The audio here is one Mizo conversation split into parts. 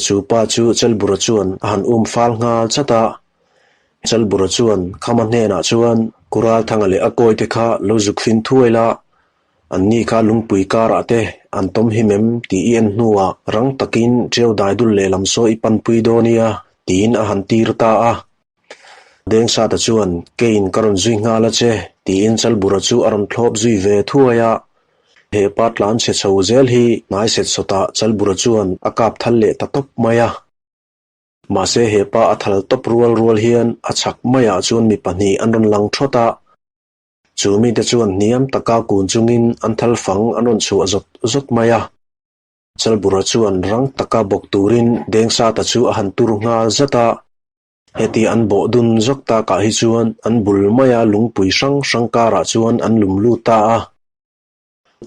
Chu pa chu Chelbura chuan a han um fal nghal chat a. Chelbura chuan Khama hnenah chuan, Kuralthanga leh a kawite kha lo zuk fin thuai la, anni kha lungpui karah te an tawm him em tih i en hnuah rang takin ṭiau daidul lehlam saw i panpui dawn nia, tiin a han tir ta a. Dengsata chuan, Keiin ka rawn zui nghal a che, tiin Chalbura chu a rawn thlawp zui ve thuai a. He pa tlan chhe chho zel hi hnai set sawtah Chalbura chuan a kap thal leh ta tawp mai a. Mahse he pa a thal tawp rual rual hian a chhak maiah chuan mi pahnih an rawn lang thawt a. Chu mite chuan hniam taka kun chungin an thal fang an rawn chhuah zawt zawt mai a. Chalbura chuan rang taka bawk turin Dengsata chu a han tur nghal zat a. Heti an bawh dun zawk takah hi chuan an bul maia lungpui hrang hrang karah chuan an lum lut ta a.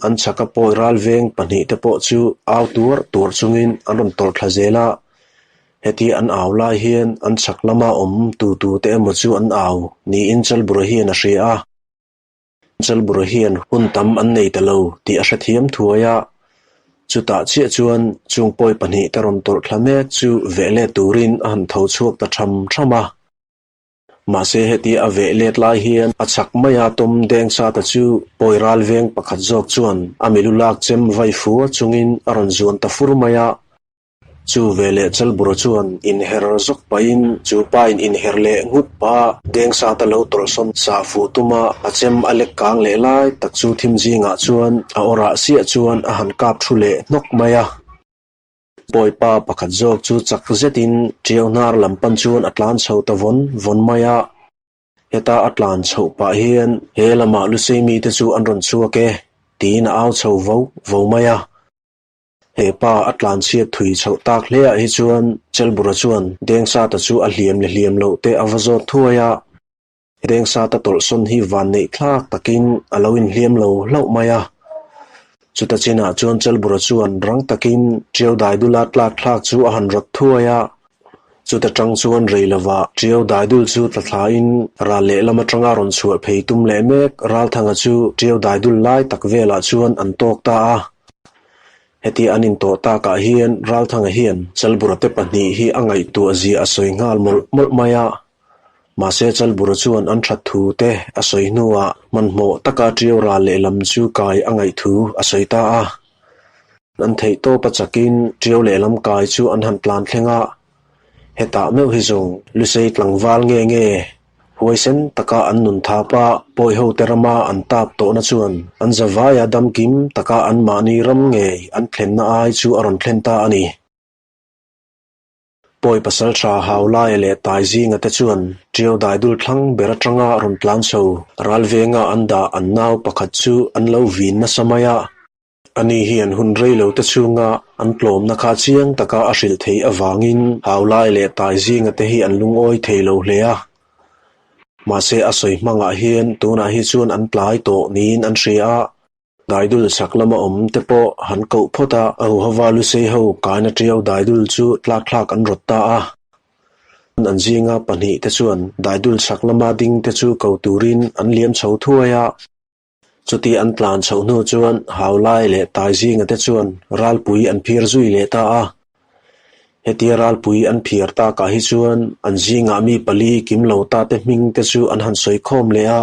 An chhaka pawi ral veng pahnihte pawh chu au tuar tuar chungin an rawn tawrh thla zel a. Heti an au lai hian an chhak lama awm tu tute emaw chu an au niin Chalbura hian a hria a. Chalbura hian hun tam an nei ta lo tih a hrethiam thuai a, chutah chiah chuan chung pawi pahnihte rawn tawrh thla mek chu veh let turin a han tho chhuak ta tham tham a. Mahse hetia a veh let lai hian a chhak maia tawm deng sa ta chu pawi ral veng pakhat zawk chuan a milu lak chem vai fua chungin a rawn zuan ta fur mai a. Chu veleh Chalbura chuan inher zawk pahin chu pain inher leh nghut pa Dengsata lo tawlhsawn sah fuh tuma a chem a lek kang leh lai tak chu thim zingah chuan a awrah siah chuan a han kap thu leh hnawk mai a. Bawipa pakhat zawk chu chak zetin ṭiau hnar lam pan chuan a tlan chho ta vawn vawn mai a. Heta a tlan chhoh pah hian he lamah Lusei mite chu an rawn chhuak e tiin a au chho vo vo mai a. He pa a tlanchhiat thui chhoh tak hleah hi chuan Chelbura chuan Dengsata chu a hliam leh hliam loh te a va zawt thuai a. Dengsata tawlhsawn hi vanneih thlak takin a lo inhliam lo hlauh mai a. Chuta chinah chuan Chelbura chuan rang takin Ṭiau Daidula tlak thlak chu a han rawt thuai a. Chuta ṭang chuan rei lovah Ṭiau Daidul chu tla thlain ral lehlam aṭanga rawn chhuah phei tum leh mek Ralthanga chu Ṭiau Daidul lai tak velah chuan an tawk ta a. Heti an intawh takah hian Ralthanga hian Chalbura te pahnih hi a ngaihtuah zia a sawi nghal mawlh mawlh mai a. Mahse Chalbura chuan an that thu te a sawi hnuah hmanhmawh taka Ṭiau ral lehlam chu kai a ngaih thu a sawi ta a. An theih tawp a chakin Ṭiau lehlam kai chu an han tlan thleng a. Hetah meuh hi zawng Lusei tlangval nge nge huaisen taka an nun thap a, pawihote rama an tap tawhna chuan an zavaia damkim taka anmahni ram ngei an thlenna ai chu a rawn thlen ta a ni. Pawi pasal tha Haulaia leh Taizinga te chuan Ṭiau daidul thlang ber atanga rawn tlan chho Ralvenga an dah an nau pakhat chu an lo vin nasa mai a. Ani hian hun rei lo te chhunga an tlawmna kha chiang taka a hrilh theih avangin Haulai leh Taizinga te hi an lungawi thei lo hle a. Mahse a sawi hmangah hian tunah hi chuan an tlai tawh niin an hria a. Daidul chhak lama awm te pawh han koh phawt a, a huhova Lusei ho kaina ṭiau daidul chu tlakthlak an rawt ta a. An zinga pahnih te chuan daidul chhak lama ding te chu ko turin an liam chho thuai a. Chuti an tlan chhoh hnu chuan Haulai leh Taizinga te chuan ralpui an phiar zui leh ta a. Hetia ralpui an phiar takah hi chuan an zingah mi pali kim lo ta te hming te chu an han sawi khawm leh a.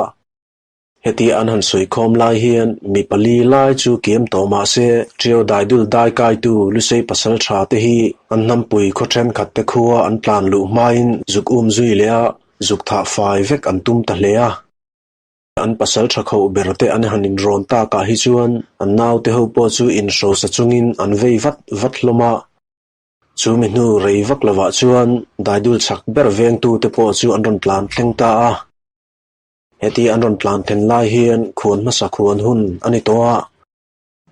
Hetia an han sawi khawm lai hian mi pali lai chu kiam tawh mah se Ṭiau daidul dai kaitu Lusei pasal tha te hi an hnampui khaw thenkhat te khua an tlan luh hmain zuk um zui leh a, zuk thah fai vek an tum ta hle a. An pasal tha khoh ber te an han inrawn takah hi chuan an naute ho pawh chu inhrosa chungin an vei vat vat hlawm a. Chu mi hnu rei vak lovah chuan daidul chak ber vengtute pawh chu an rawn tlan thleng ta a. Heti an rawn tlan thlen lai hian khuan hmasa khuan hun a ni tawh a.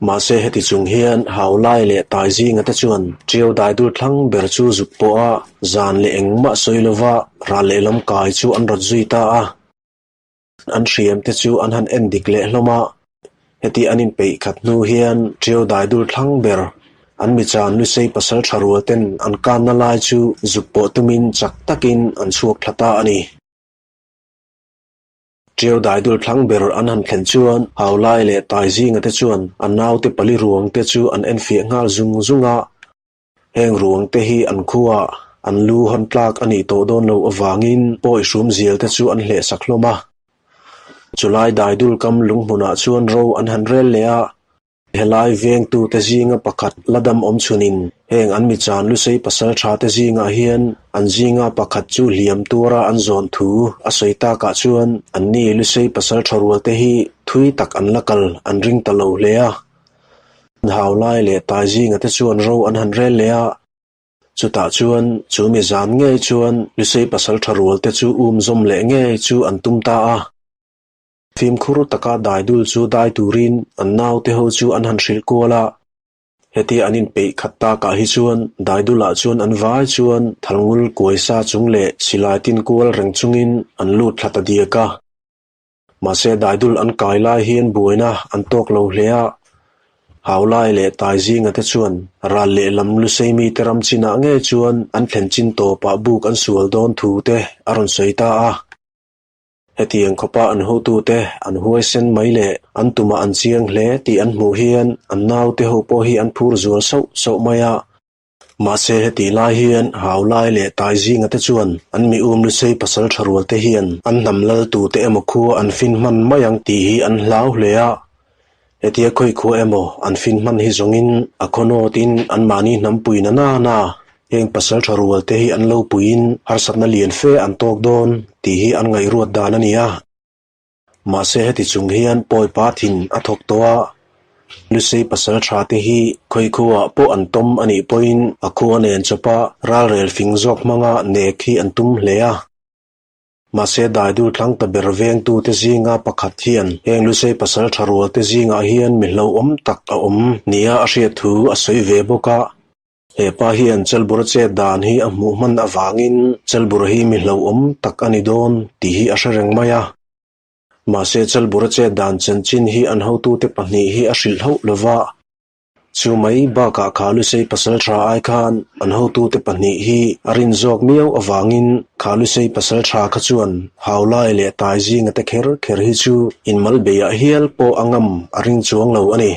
Mahse heti chung hian Haulai leh Taizinga te chuan Ṭiau daidul thlang ber chu zuk pawh a, zan leh engmah sawi lova ral lehlam kai chu an rawt zui ta a. An hriam te chu an han en dik leh hlawm a, heti an inpeih khat hnu hian Ṭiau daidul thlang ber an michan Lusei pasal tha rual ten an kanna lai chu zuk pawh tumin chak takin an chhuak thla ta a ni. Ṭiau daidul thlang ber an han thlen chuan Haulai leh Taizinga te chuan an naute pali ruang te chu an enfiah nghal zung zung a. Heng ruang te hi an khuaah an lu hawn tlak a nih tawh dawn loh avangin pawi hrum zial te chu an hleh sak hlawm a. Chulai daidul kam lunghmunah chuan ro an han rel leh a. Helai vengtute zinga pakhat la dam awm chhunin heng an michan Lusei pasal thate zingah hian an zinga pakhat chu hliam tuara an zawn thu a sawi takah chuan anni Lusei pasal tha rualte hi thui tak an la kal an ring ta lo hle a. Haulai leh tai zinga te chuan ro an han rel leh a. Chutah chuan chu mi zan ngei chuan Lusei pasal tha rualte chu um zawm leh ngei chu an tum ta a. Fimkhur taka daidul chu dai turin an naute ho chu an han hrilh kual a. Hetia an inpeih khat takah hi chuan daidulah chuan an vai chuan thalngul kuai sa chung leh silai tin kual reng chungin an lut thla ta diak a. Mahse daidul an kai lai hian buaina an tawk lo hle a. Haulai leh tai zinga te chuan ral lehlam lusei mite ram chinah ngei chuan an thlen chin tawpah buk an sual dawn thu te a rawn sawi ta a. Hetiang khawpa an hotute an huaisen mai leh an tumah an chiang hle tih an hmuh hian an naute ho pawh hi an phur zual sauh sauh mai a. Mahse hetih lai hian Haulai leh Tai zinga te chuan an mi um Lusei pasal tha rual te hian an hnam lal tute emaw khua an fin hman mai ang tih hi an hlau hle a. Hetia khawi khua emaw an fin hman hi zawngin a khawnawtin anmahni hnampui na na na heng pasal tha rual te hi an lo puiin harsatna lian fe an tawk dawn tih hi an ngaihruat dan a ni a. Mahse heti chung hian pawipa thin a thawk tawh a, Lusei pasal tha te hi khawi khuaah pawh an tawm a nih pawhin a khua nen chawpa ralrel fing zawk hmanga nek hi an tum hle a. Mahse daidur thlang ta ber vengtute zinga pakhat hian heng Lusei pasal tha rualte zingah hian mi hlauhawm tak a awm nia a hriat thu a sawi ve bawk a. He pa hian Chelbura chet dan hi a hmuh hman avangin Chelbura hi mi hlauhawm tak a ni dawn tih hi a hre reng mai a. Mahse Chelbura chet dan chanchin hi an hotute pahnih hi a hrilh hauh lova. Chu mai bakah kha Lusei pasal tha ai khan an hotute pahnih hi a rin zawk miau avangin kha Lusei pasal tha kha chuan Haulai leh Tai zinga te kher kher hi chu inmal beiah hial pawh a ngam a ring chuang lo a ni.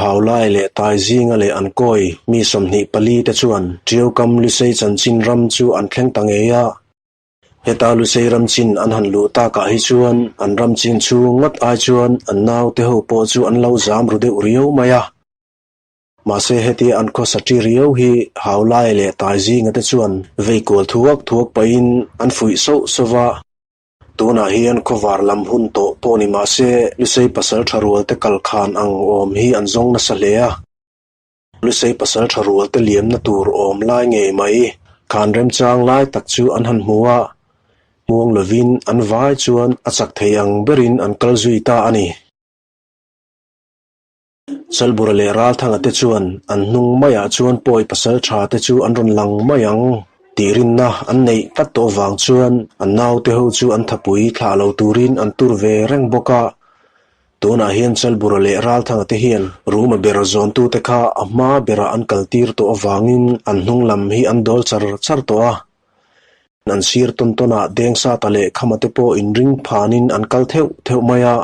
Haulai leh Tai zinga leh an kawi mi 24 te chuan Tiaukam Lusei chanchin ram chu an thleng ta ngei a. Heta Lusei ram chin an han luh takah hi chuan an ram chin chhung ngawt ai chuan an naute ho pawh chu an lo zam ru deuh riau mai a. Mahse hetia an khawsa ṭi riau hi Haulai leh Tai zinga te chuan vei kual thuak thuak pahin an fuih sauh sauh va. Tunah hian khawvar lam hun tawh pawh ni mah se Lusei pasal tha rual te kal khan ang awm hi an zawng nasa hle a. Lusei pasal tha rual te liamna tur awm lai ngei mai khan remchang lai tak chu an han hmu a, muang lovin an vai chuan a chak thei ang berin an kal zui ta a ni. Chalbura leh Ralthanga te chuan an hnung maiah chuan pawi pasal tha te chu an rawn lang mai ang tih rinna an neih tlat tawh vang chuan an naute ho chu an thapui thlah lo turin an tur ve reng bawk a. Tunah hian Chalbura leh Ralthanga te hian Ruma ber zawntute kha a hma berah an kaltir tawh avangin an hnung lam hi an dawl char char tawh a. An sir tawn tawnah Dengsata leh Khama te pawh inring phanin an kal theuh theuh mai a.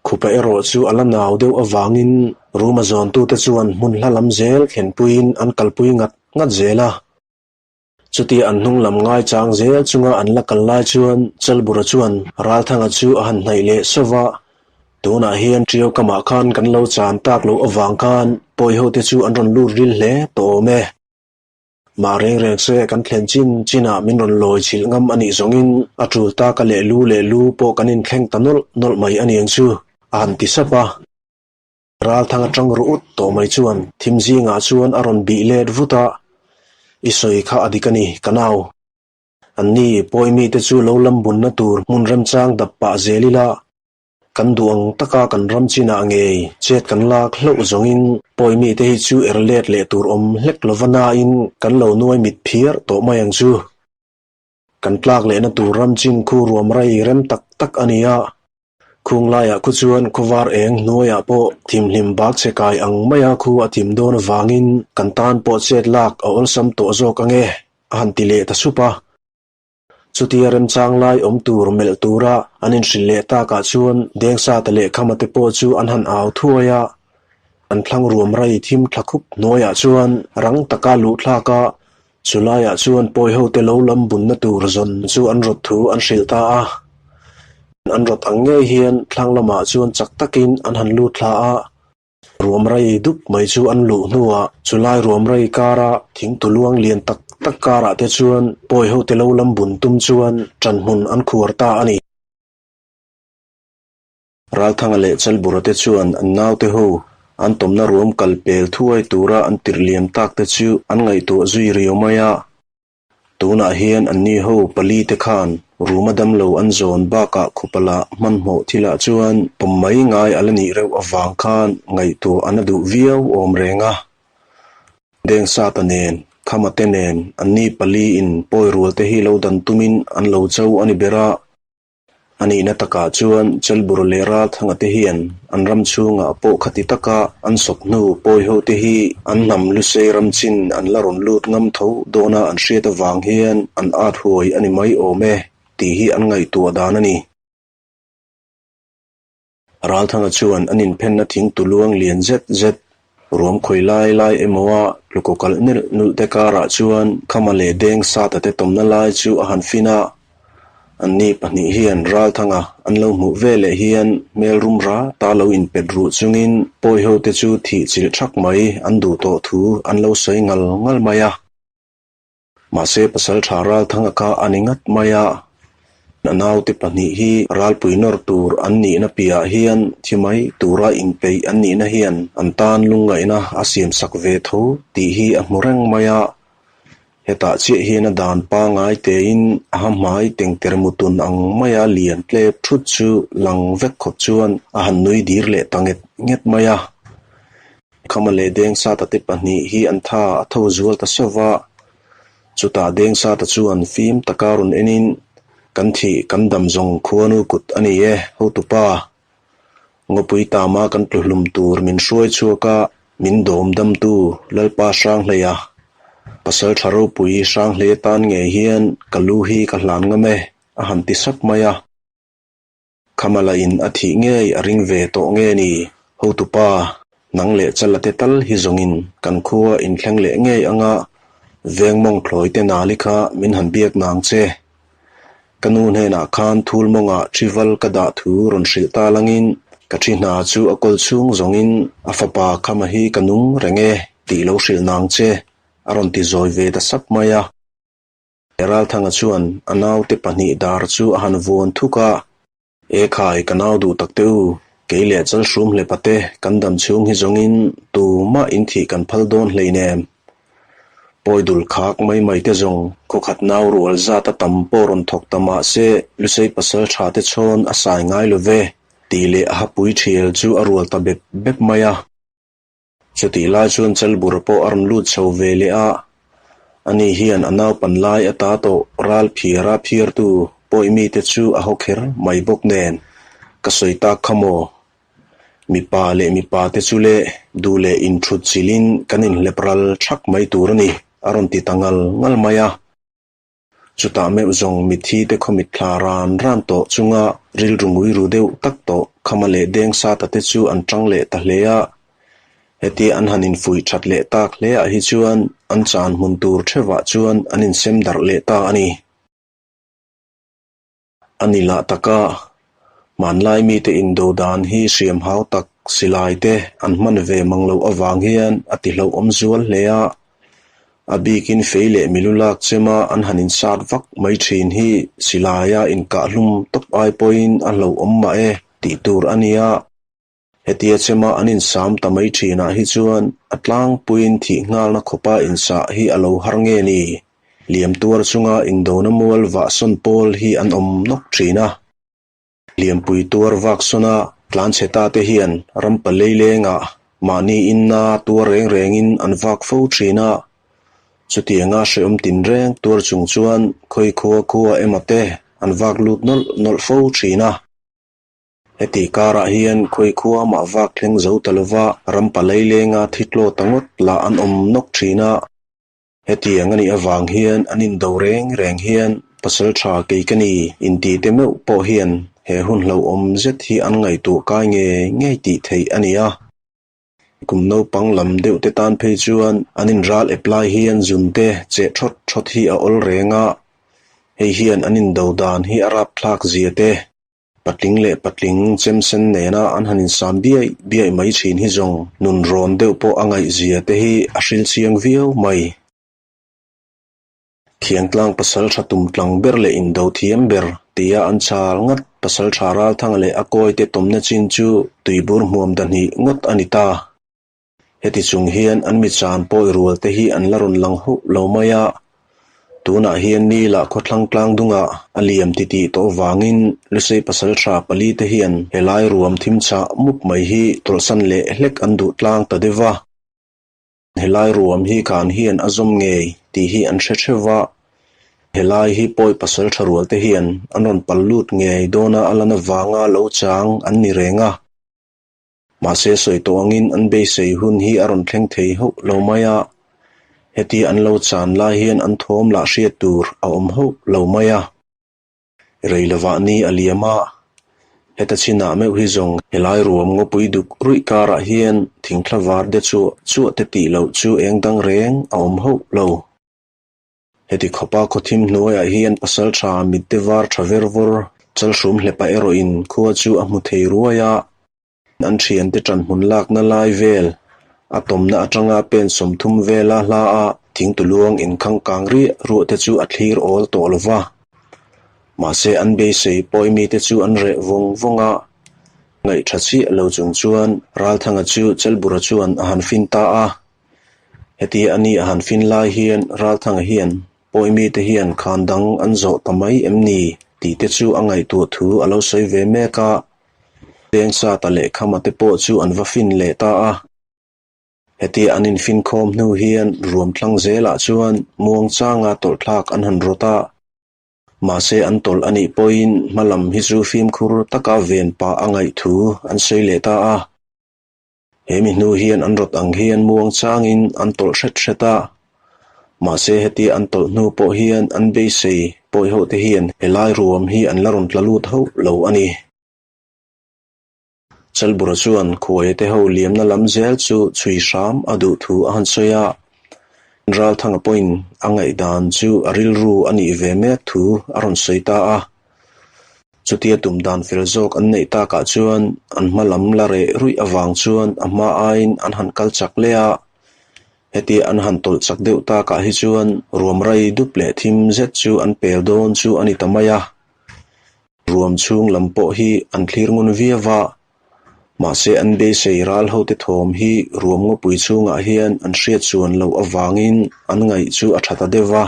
Khupa erawh chu a la nau deuh avangin room a zawntute chuan hmun hla lam zel thlenpuiin an kalpui ngat ngat zel a. Chutia an hnung lam ngaichang zel chunga an la kal lai chuan Chalbura chuan Ralthanga chu a han hnaih leh sauh va, Tunah hian Ṭiau kamah khan kan lo chan tak loh avang khan pawihote chu an rawn lut ril hle tawh awm e. Mah reng reng se kan thlen chin chinah min rawn lawi chhilh ngam a nih zawngin a tul taka leh lu leh lu pawh kan inthleng ta nawlh nawlh mai a niang chu, a han ti sap a. Ralthang atang ru ut tawh mai chuan thim zingah chuan a rawn bih let vut a, I sawi kha a dik a ni, ka nau. Anni pawi mite chu lo lam bunna tur hmun remchang dap pah zel ila, Kan duh ang taka kan ram chinah ngei chet kan lak hlauh zawngin pawi mite hi chu er let leh tur awm hlek lova nain kan lo nuai mit phiar tawh mai ang chu. Kan tlak lehna tur ram chin khu ruam rei rem tak tak a ni a. Khung laiah khu chuan khawvar eng hnuaiah pawh thimhlim bak chhe kai ang maia khu a thim dawn avangin kan tan pawh chet lak a awlsam tawh zawk ange a han ti leh ta sup a. Chutia remchang lai awm tur melh tura an inhrilh leh takah chuan Dengsata leh Khamate pawh chu an han au thuai a. An thlang ruam rai thim thla khup hnuaiah chuan rang taka luh thlak a, chulaiah chuan pawi hote lo lam bunna tur zawn chu an rawt thu an hrilh ta a. An rawt ang ngei hian thlang lamah chuan chak takin an han lut thla a. Ruam rai dup mai chu an luh hnuah chulai ruam rai kara thingtu luang lian tak tak karah te chuan pawi hote lo lam bun tum chuan ṭanhmun an khuar ta a ni. Ralthanga leh Chalbura te chuan an naute ho an tawmna ruam kal pel thuai tura an tirh liam tak te chu an ngaihtuah zui riau mai a. Tunah hian anni ho pali te khan ruma damlo an zawn bakah khawpala hmanhmawh thilah chuan pawm mai ngai a la nih reuh avang khan ngaihtuah an a duh viau awm reng a. Dengsata nen, Khama te nen anni pali in pawi rual te hi lo dan tumin an lo cho a ni ber a. A nihna takah chuan Chelbur leh Ralthanga te hian an ram chhungah pawh khati taka an sawp hnu pawi ho te hi an hnam lusei ram chin an la rawn lut ngam tho dawna an hriat avang hian an at huai a ni mai awm e tih hi an ngaihtuah dan a ni. Ralthanga chuan an inphenna thing tuluang lian zet zet, ruam khawi lai lai emawa tlukaw kalh nulh nulh te karah chuan Khama leh Deng Sata te tawmna lai chu a han fin a. Anni pahnih hian Ralthanga an lo hmuh veleh hian hmel rum ra ta lo inpet ruh chungin pawi ho te chu thih chilh thak mai an duh tawh thu an lo sawi ngal ngal mai a. Mahse pasal tha Ralthanga kha a ni ngat mai a, a naute pahnih hi ralpui nawr tur an nihna piahah hian thi mai tura inpeih an nihna hian an tan lungngaihna a siamsak ve tho tih hi a hmu reng mai a. Hetah chiah hian a dan pangngai tein a ha hmai tengter mutun ang maia lian tlep thut chu lang vek khawp chuan a han nui dir leh ta nget nget mai a. Khama leh Dengsata te pahnih hi an tha a tho zual ta sauh va, chutah Dengsata chuan fim taka rawn enin, Kan thih kan dam zawng khuanu kut a ni e, hotupa. Ngawpui tama kan tluhlum tur min hruai chhuak a, min dawm damtu Lalpa Hranghleia, pasal tha ropui Hranghleia tan ngei hian ka lu hi ka hlan ngam e, a han ti sap mai a. Khamala in a thih ngei a ring ve tawh nge ni? Hotupa, nang leh chala te tal hi zawngin kan khua inthleng leh ngei anga veng mawng thlawi te nali kha min han biak nang che. Ka nu hnenah khan thul mawngah thi val ka dah thu rawn hrilh ta langin ka thi hna chu a kawl chhung zawngin a fapa Khama hi ka nung reng e tih lo hrilh nang che a rawn ti zawi ve ta sap mai a. Ralthanga chuan a naute pahnih dar chu a han vuan thuk a, E khai, ka nau duh tak teh u, kei leh Chalhrum hle pate kan dam chhung hi zawngin tumah in thih kan phal dawn hleinem. Pawi dul khak mai mai te zawng khawkhat nau rual zat a tam pawh rawn thawk ta mah se Lusei pasal tha te chhawn a sai ngai lo ve, tih leh a hapui thial chu a rual ta bep bep mai a. Chutih lai chuan Chalbur pawh a rawn lut chho ve leh a, ani hian a naupan lai ata tawh ral phiara phiartu pawi mite chu a haw kher mai bawk nen ka sawi tak kha maw? Mipa leh mipa te chu leh duh leh inthut chilhin kan inhlep ral thak mai tur a ni, a rawn ti ta ngal ngal mai a. Chutah meuh zawng mitthi te khaw mitthla ran ran tawh chunga rilru ngui ru deuh tak tawh Khama leh Dengsata te chu an tang leh ta hle a. Hetia an han infuih that leh tak hle ah hi chuan an chan hmun tur theuhah chuan an insem darh leh ta a ni. A ni lah taka, hmanlai mite indo dan hi hriam hau tak silai te an hman ve mang loh avang hian a ti hlauhawm zual hle a. A bikin fei leh milu lak chema an han insat vak mai thin hi silaia inkahhlum tawp ai pawhin a hlauhawm mah e tih tur a nia. Hetia chema an insam ta mai thinah hi chuan a tlangpuiin thih nghalna khawpa insah hi a lo har nge ni? Liam tuar chunga indona mual vahsawn pawl hi an awm nawk thin a. Liampui tuar vaksawna tlanchhe ta te hian rampa leilengah mahni inna tuar reng rengin an vak fo thin a. Chutianga hrehawm tinreng tuar chung chuan khawi khua khua emaw te an vak lut nawlh nawlh fo thin a. Heti karah hian khawi khua mah vak thleng zo ta lova rampa leilenga thi tlaw ta ngawt lah an awm nawk thin a. Hetiang a nih avang hian an indo reng reng hian pasal tha kei ka ni intih te meuh pawh hian he hun hlauhawm zet hi an ngaihtuah kai ngei ngei tih theih a ni a. Kum naupang lam deuh te tan phei chuan an inral ep lai hian zun te cheh thawt thawt hi a awl reng a, hei hian an indo dan hi a rapthlak zia te, patling leh patling chemsen nena an han insam biaih biaih mai thin hi zawng nun rawn deuh pawh a ngaih zia te hi a hril chiang viau mai. Thiangtlang pasaltha tumtlang ber leh indo thiam ber tia an chal ngat pasaltha Ralthanga leh a kawite tawmna chin chu tuibur hmuam dahnih ngawt a ni ta. Heti chung hian an mi chan pawi rual te hi an la rawn lang hauh lo mai a, tunah hian ni lah khawthlang tlang dungah a liam titih tawh vangin Lusei pasaltha pali te hian helai ruam thim chah mup mai hi tawlhsan leh hlek an duh tlang ta deuh va. Helai ruam hi khan hian a zawm ngei tih hi an hre theuh va, helai hi pawi pasal tha rual te hian an rawn pal lut ngei dawna a lan avanga lo chang an ni reng a. Mahse sawi tawh angin an beisei hun hi a rawn thleng thei hauh lo mai a, hetia an lo chan lai hian an thawm lah hriat tur a awm hauh lo mai a. Rei lovah ni a liam a, heta chinah meuh hi zawng helai ruam ngawpui duk ruih karah hian thingthla var de chuah chuah te tih loh chu eng dang reng a awm hauh lo. Heti khawpa khawthim hnuaiah hian pasaltha mitte var tha ver vawr chalhrum hlepa erawhin khua chu a hmu thei ruai a, An thiante ṭanhmun lakna lai vel a tawmna aṭanga pen 30 vela hla a thingtuluang inkhang kang riah ruah te chu a thlir awl tawh lo va. Mahse an beisei pawi mite chu an reh vawng vawng a, ngaihṭha chiah lo chung chuan Ralthanga chu Chelbura chuan a han fin ta a. Hetia a ni a han fin lai hian Ralthanga hian pawi mite hian khan dang an zawh ta mai em ni tih te chu a ngaihtuah thu a lo sawi ve mek a. Dengsata leh Khama te pawh chu an va fin leh ta a. Hetia an infinkhawm hnu hian ruam tlang zelah chuan muangchanga tawlhthlak an han rawt a. Mahse an tawlh a nih pawhin hma lam hi chu fimkhur taka ven pah a ngaih thu an sawi leh ta a. He mi hnu hian an rawt ang hian muangchangin an tawlh hret hret a. Mahse hetia an tawlh hnu pawh hian an beisei pawihho te hian helai ruam hi an la rawn tla lut hauh lo a ni. Chalbura chuan khuaia te ho liamna lam zel chu chhui hram a duh thu a han sawi a. Ralthanga pawhin a ngaihdan chu a rilru a nih ve mek thu a rawn sawi ta a. Chutia tum dan fel zawk an neih takah chuan an hma lam la reh ruih avang chuan a hma aiin an han kal chak leh a. Hetia an han tawlh chak deuh takah hi chuan ruam rai dup leh thim zet chu an pel dawn chu a ni ta mai a. Ruam chhung lam pawh hi an thlir ngun viau va, mahse an beisei ral hote thawm hi ruam ngawpui chhungah hian an hriat chuan loh avangin an ngaih chu a tha ta deuh va.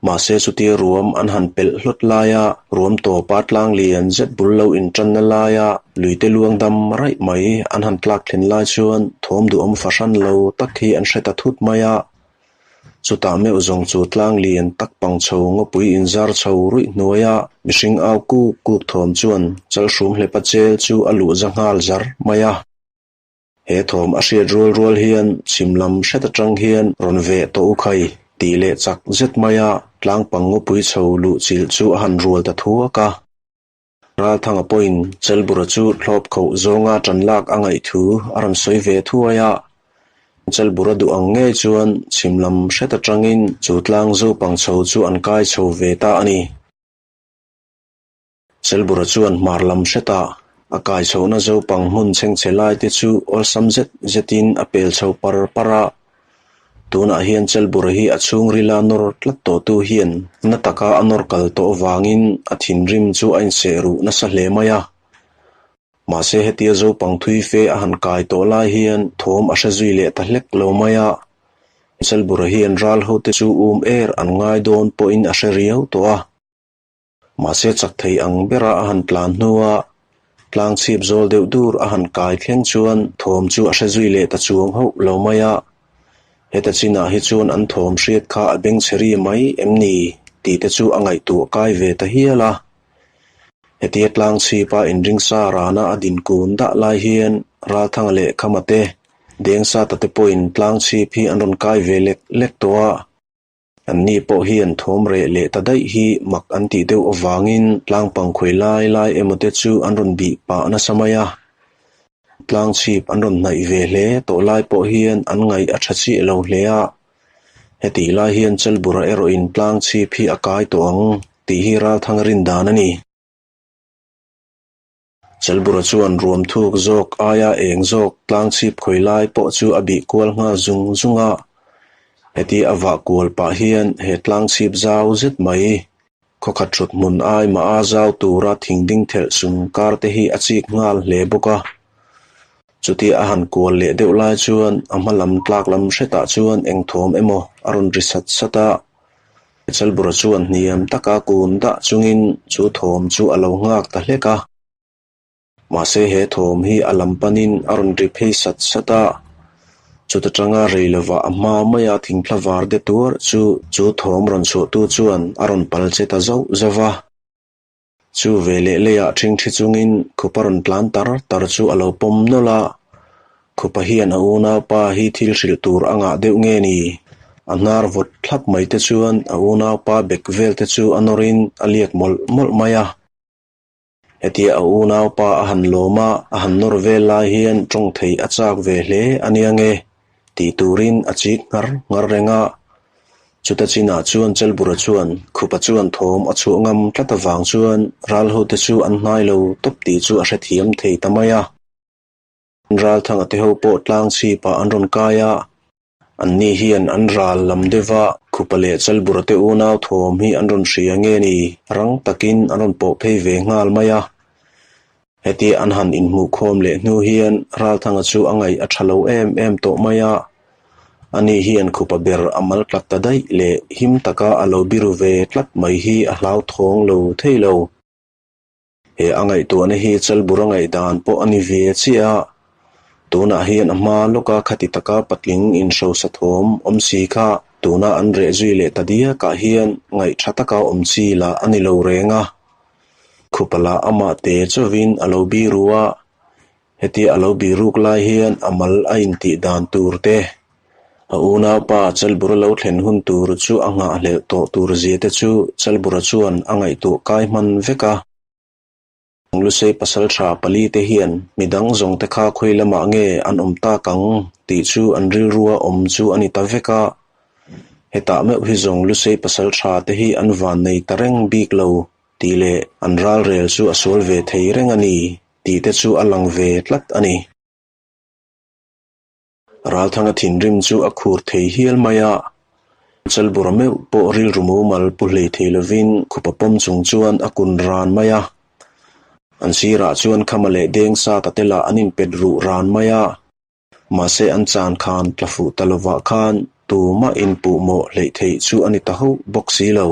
Mahse chutia ruam an han pelh hlawt laia ruam tawpa tlang lian zet bul lo intanna laia luite luang dam raih mai an han tlak thlen lai chuan thawm duhawm fahran lo tak hi an hre ta thut mai a. Chutah meuh zawng chu tlang lian tak pang chho ngawpui inzar chho ruih hnuaia mihring au kuk kuk thawm chuan chalhrum hlepa chel chu a luh za nghal zar mai a. He thawm a hriat rual rual hian chhim lam hret atang hian rawn veh tawh u khai tih leh chak zet maia tlang pang ngawpui chho luh chilh chu a han rual ta thuak a. Ralthanga pawhin Chelbura chu thlawp khoh zawnga ṭan lak a ngaih thu a rawn sawi ve thuai a. Chelbura duh ang ngei chuan chhim lam hret aṭangin chu tlang zopang chho chu an kai chho ve ta a ni. Chelbura chuan hmar lam hretah a kai chhohna zopang hmun chhengchhe lai te chu awlsam zet zetin a pel chho par par a. Tunah hian Chelbura hi a chhungrila nawr tlat tawhtu hian na taka a nawr kal tawh avangin a thinrim chu a inseh ruh nasa hle mai a. Mahse hetia zopang thui fe a han kai tawh lai hian thawm a hre zui leh ta hlek lo mai a. Chelbura hian ral hote chu um er an ngai dawn pawhin a hre riau tawh a. Mahse chak thei ang bera a han tlan hnua tlang chhip zawl deuh dur a han kai thleng chuan thawm chu a hre zui leh ta chuang hauh lo mai a. Heta chinah hi chuan an thawm hriat kha a beng chhe ri mai em ni tih te chu a ngaihtuah kai ve ta hial a. Hetia tlang chhipa inringsa rana a din kun dah lai hian Ralthanga leh Khama te, Dengsata te pawhin tlang chhip hi an rawn kai ve lek lek tawh a. Anni pawh hian thawm reh leh ta daih hi mak an tih deuh avangin tlangpang khawi lai lai emaw te chu an rawn bih pah nasa mai a. Tlangchhip an rawn hnaih ve hle tawh lai pawh hian an ngaih a tha chiah lo hle a. Hetih lai hian Chalbura erawhin tlangchhip hi a kai tawh ang tih hi Ralthanga rin dan a ni. Chalbura chuan ruam thuk zawk aia eng zawk tlangchhip khawi lai pawh chu a bih kual nghal zung zung a. Heti a vah kual pah hian he tlangchhip zau zet mai Khawkhat thut hmun ai mah a zau tura thing ding thelh sung kar te hi a chik nghal hle bawk a. Chutia a han kual leh deuh lai chuan a hma lam tlak lam hretah chuan eng thawm emaw a rawn ri sat sat a. Chalbura chuan hniam taka kun dah chungin chu thawm chu a lo nghak ta hlek a. Mahse he thawm hi a lam panin a rawn ri phei sat sat a, chuta tanga rei lovah a hma maia thingthla var de tuar chu chu thawm rawn chhuahtu chuan a rawn pal che ta zauh zauh va. Chu veleh leiah ṭhingṭhi chungin khupa rawn tlan tar tar chu a lo pawm nawlh a, khupa hian a unaupa hi thil hrilh tur a ngah deuh nge ni? A hnar vawt thlap mai te chuan a unaupa bek vel te chu a nawrin a liak mawlh mawlh mai a. Hetia a unaupa a han lawm a, a han nawr vel lai hian tawng thei a chak ve hle a nia nge tih turin a chik nghar nghar reng a. Chuta chinah chuan Chelbura chuan Khupa chuan thawm a chhuah ngam tlat avang chuan ralhote chu an hnai lo tawp tih chu a hrethiam thei ta mai a. Ralthanga te ho pawh tlang chhipah an rawn kai a. Anni hian an ral lam deuh a, Khupa leh Chalbura te unau thawm hi an rawn hria nge ni? Rang takin an rawn pawh phei ve nghal mai a. Hetia an han inhmuhkhawm leh hnu hian Ralthanga chu a ngaih a tha lo em em tawh mai a. Ani hian Khupa ber a mal tlat ta daih leh him taka a lo biru ve tlat mai hi a hlauthawng lo thei lo. He a ngaihtuahna hi Chalbura ngaihdan pawh a ni ve chiah a, tunah hian a hma lawka khati taka patling inhrosa thawm awm si kha tuna an reh zui leh ta diakah hian ngaihtha taka awm chi lah a ni lo reng a. Khupa lah amah te chauhin a lo biru a, Hetia a lo biruk lai hian a mal a intih dan tur te, a unaupa Chalbura lo thlen hun tur chu a nghahhlelh tawh tur zia te chu Chalbura chuan a ngaihtuah kai hman vek a. Lusei pasaltha pali te hian midang zawng te kha khawi lamah nge an awm tak ang tih chu an rilrua awm chu a ni ta vek a. Hetah meuh hi zawng Lusei pasaltha te hi an vannei ta reng bik lo tih leh an ralrel chu a sual ve thei reng a ni tih te chu a lang ve tlat a ni. Ralthanga thinrim chu a khur thei hial mai a, Chalbura meuh pawh rilru mumal pu hlei thei lovin khupa pawm chung chuan a kun ran mai a. An sirah chuan Khama leh Dengsata te lah an inpet ruh ran mai a, mahse an chan khan tla fuh ta lovah khan tumah inpuhmawh hleih theih chu a ni ta hauh bawk si lo.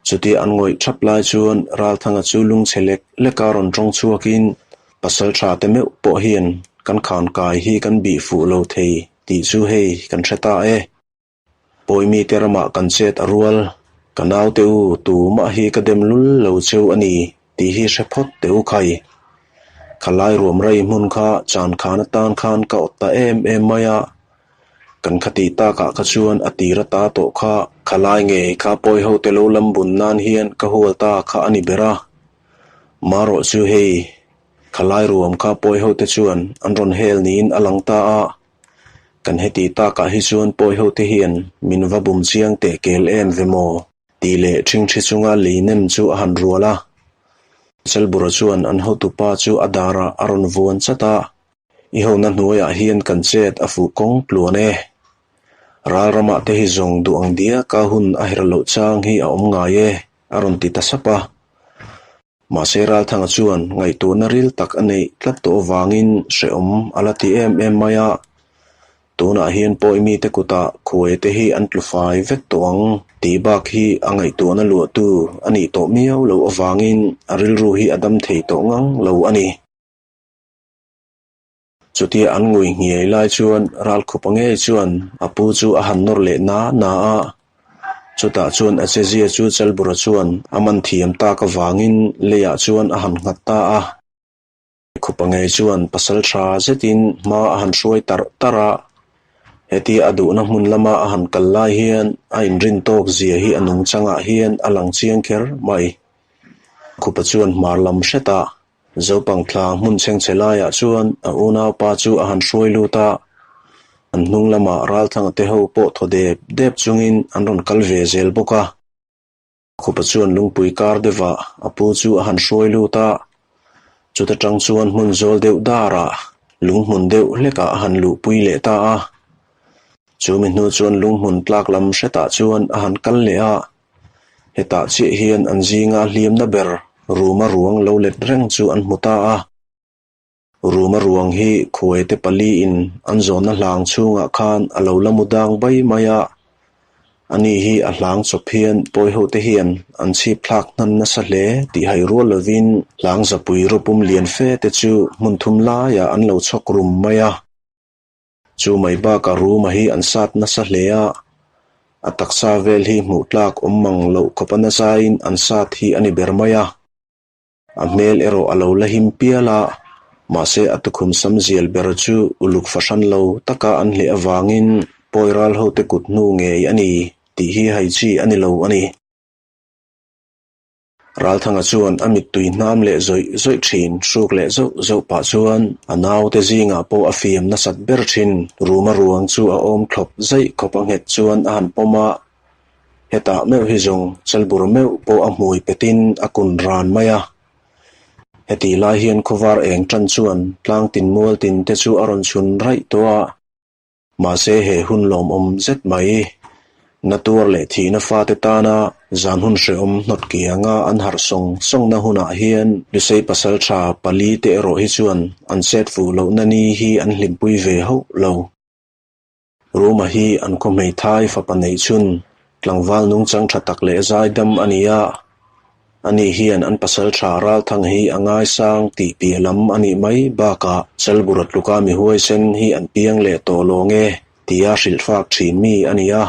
Chutia an ngawih thap lai chuan Ralthanga chu lungchhe lek leka rawn tawng chhuakin Pasaltha te meuh pawh hian kan khankai hi kan bih fuh lo thei tih chu hei kan hre ta e. Pawimi te ramah kan chet a rual, ka naute u tumah hi ka dem lul lo cheu a ni tih hi hre phawt teh u khai. Khalai ruam rei hmun kha chan khan atan khan ka awt ta em em mai a. Kan khatih takah kha chuan a tir ata tawh kha khalai ngei kha pawi ho te lo lam bun nan hian ka hual ta kha a ni ber a. Marawh chu hei, khalai ruam kha pawi ho te chuan an rawn hel niin a lang ta a. Kan heti takah hi chuan pawi ho te hian min va bum chiang teh kel em ve maw? Tih leh ṭhingṭhi chunga lei nem chu a han rual a. Chalbura chuan an hotupa chu a darah a rawn vuan chat a. I hona hnuaiah hian kan chet a fuh kawng tluan e. Ral ramah te hi zawng duh ang diaka hun a her loh chang hi a awm ngai e, a rawn ti ta sap a. Mahse Ralthanga chuan ngaihtuahna ril tak a neih tlat tawh avangin hrehawm a la ti em em mai a. Tunah hian pawi mite kutah khuai te hi an tlu fai vek tawh ang tih bak hi a ngaihtuahna luahtu a nih tawh miau loh avangin a rilru hi a dam thei tawh ngang lo a ni. Chutia an ngui nghiai lai chuan Ralkhupa ngei chuan a pu chu a han nawr leh na na a. Chutah chuan a chezia chu Chalbura chuan a man thiam tak avangin leiah chuan a han nghat ta a. Khupa ngei chuan pasal tha zetin hma a han hruai tarh tarh a. Hetia a duhna hmun lama a han kal lai hian a inrin tawk zia hi a nungchangah hian a lang chiang kher mai. Khupa chuan hmar lam hretah. Zopang thla hmun chhengchhe laiah chuan a unaupa chu a han hruai lut a, an hnung lamah Ralthanga te ho pawh thaw dep dep chungin an rawn kal ve zel bawk a. Khupa chuan lungpui kar deuhah a pu chu a han hruai lut a, chuta tang chuan hmun zawl deuh darah lunghmun deuh hlekah a han luhpui leh ta a. Chumi hnu chuan lunghmun tlak lam hretah chuan a han kal leh a, hetah chiah hian an zinga hliamna ber ruma ruang lo let reng chu an hmu ta a. Ruma ruang hi khuaite paliin an zawnna hlang chhungah khan a lo la mu dang bai mai a, ani hi a hlang chawp hian pawihote hian an chhip thlak hnan nasa hle tih hai rual lovin hlang zapui rawpum lian fe te chu hmun thum laiah an lo chhawk rum mai a. Chu mai bakah Ruma hi an sat nasa hle a, a taksa vel hi hmuh tlak awm mang loh khawp a nasain an sat hi a ni ber mai a. A hmel erawh a lo la him pial a, mahse a tukhum sam zial ber chu uluk fahran lo taka an hleh avangin pawi ral hote kut hnu ngei a ni tih hi hai chi a ni lo a ni. Ralthanga chuan a mittui hnam leh zawih zawih thin hruk leh zauh zauh pah chuan a naute zingah pawh a fiam nasat ber thin. Ruma ruang chu a awm thlawp zaih khawp a nghet chuan a han pawm a, Hetah meuh hi zawng Chalbur meuh pawh a hmui petin a kun ran mai a. Hetih lai hian khawvar eng tan chuan tlang tin mual tin te chu a rawn chhun raih tawh a. Mahse he hun lawmawm zet mai, na tuar leh thihna fate tana zan hun hrehawm hnawt kianga an harh sawng sawngna hunah hian Lusei pasaltha pali te erawh hi chuan an chet fuh lohna ni hi an hlimpui ve hauh lo. Ruma hi an khaw hmeithai fapa neih chhun tlangval nungchang tha tak leh zaidam a ni a, ani hian an pasal tha Ralthang hi a ngaisang tih piah lam a nih mai bakah Chalbura tluka mi huaisen hi an piang leh tawh lawng e tia hrilhfak thin mi a ni a.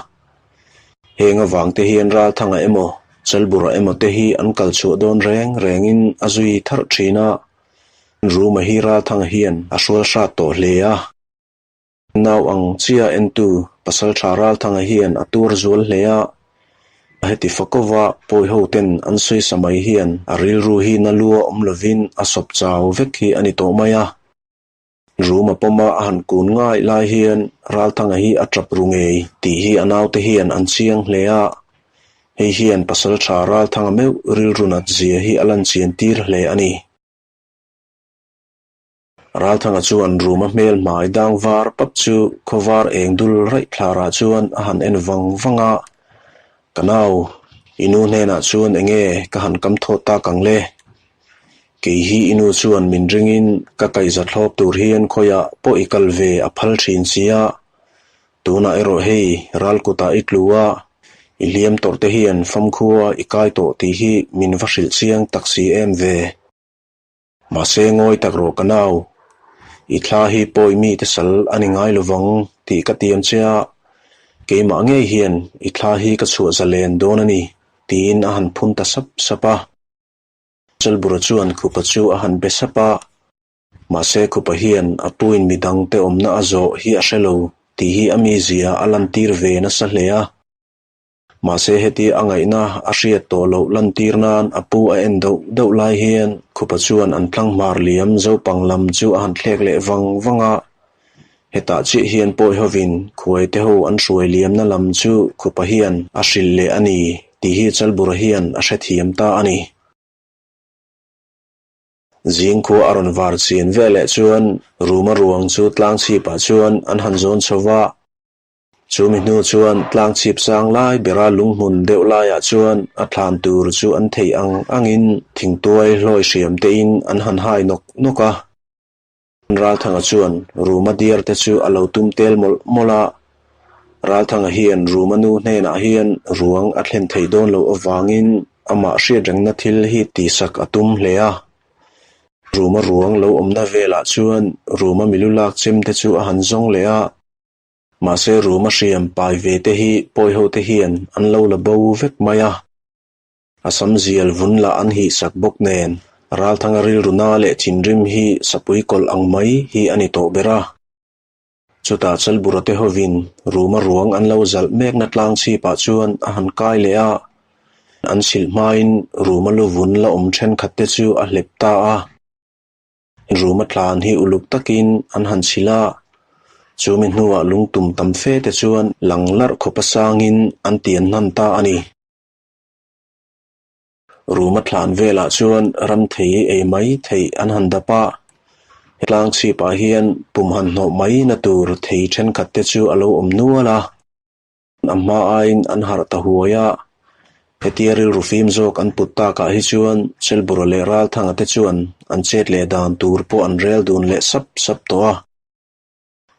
Heng avangte hian Ralthanga emaw Chalbura emaw te hi an kal chhuah dawn reng rengin a zui tharh thin a, Ruma hi Ralthanga hian a hrual hrat tawh hle a. Nau ang chiah entu Pasalṭha Ralthanga hian a tuar zual hle a, heti fakova pawiho ten an sawisa mai hian a rilru hi na lua awm lovin a sawp chau vek hi a ni tawh mai a. Ruma pawma a han kun ngai lai hian Ralthanga hi a ṭap ru ngei tih hi a naute hian an chiang hle a, hei hian Pasalṭha Ralthanga meuh rilru nat zia hi a lan chian tir hle a ni. Ralthanga chuan Ruma hmel hmai dang var pap chu khawvar eng dul raih thlarah chuan a han en vang vang a, Ka nau, i nu hnenah chuan enge ka han kam thawt tak ang le? Kei hi i nu chuan min ringin ka kaihza thlawp tur hian khawiah pawh i kal ve a phal thin si a, tunah erawh hei ral kutah i tlu a, i hliam tawrh te hian famkhua i kai tawh tih hi min va hrilh chiang tak si em ve. Mahse ngawi tak rawh ka nau, i thla hi pawi mite sal a ni ngai lovang tih ka tiam che a, keimah ngei hian i thla hi ka chhuah zalen dawn a ni, tiin a han phun ta sap sap a. Chalbura chuan Khupa chu a han be sap a, mahse Khupa hian a puin midangte awmna a zawh hi a hre lo tih hi a mizia a lantir ve nasa hle a. Mahse heti a ngaihna a hriat tawh loh lantir nan a pu a en deuh deuh lai hian Khupa chuan an tlanghmar liam Zopang lam chu a han thlek leh vang vang a. Hetah chiah hian pawi hovin khuaite ho an hruai liamna lam chu Khupa hian a hrilh leh a ni tih hi Chalbura hian a hrethiam ta a ni. Zingkhua a rawn var chian veleh chuan Ruma ruang chu tlang chhipah chuan an han zawn chho va. Chumi hnu chuan tlang chhip sang lai bera lunghmun deuh laiah chuan a thlan tur chu an theih ang angin thingtuai hlawi hriam tein an han hai nawk nawk a. Ralthanga chuan Ruma diar te chu a lo tum tel mawlh mawlh a. Ralthanga hian Ruma nu hnenah hian ruang a thlen thei dawn loh avangin amah hriatrengna thil hi tihsak a tum hle a. Ruma ruang lo awmna velah chuan Ruma milu lak chem te chu a han zawng leh a. Mahse Ruma hriam pai ve te hi pawi ho te hian an lo la bo vek mai a. A sam zial vun lah an hihsak bawk nen Ralthanga rilru na leh thinrim hi sapui kawlh ang mai hi a ni tawh ber a. Chutah Chalbura te hovin Ruma ruang an lo zalh mekna tlang chhipah chuan a han kai leh a, an chhilh hmain Ruma lu vun la awm thenkhat te chu a hlep ta a. Ruma tlan hi uluk takin an han chhilh a, chumi hnuah lungtum tam fe te chuan lang larh khawp a sangin an tian hnan ta a ni. Ruma thlan velah chuan ram thei ei mai theih an han dap a, tlang chhipah hian pum han hnawh mai na tur thei thenkhat te chu a lo awm nual a. A hma aiin an harh ta huai a, hetia rilru fim zawk an put takah hi chuan Chelbura leh Ralthanga te chuan an chet leh dan tur pawh an rel dun leh sap sap tawh a.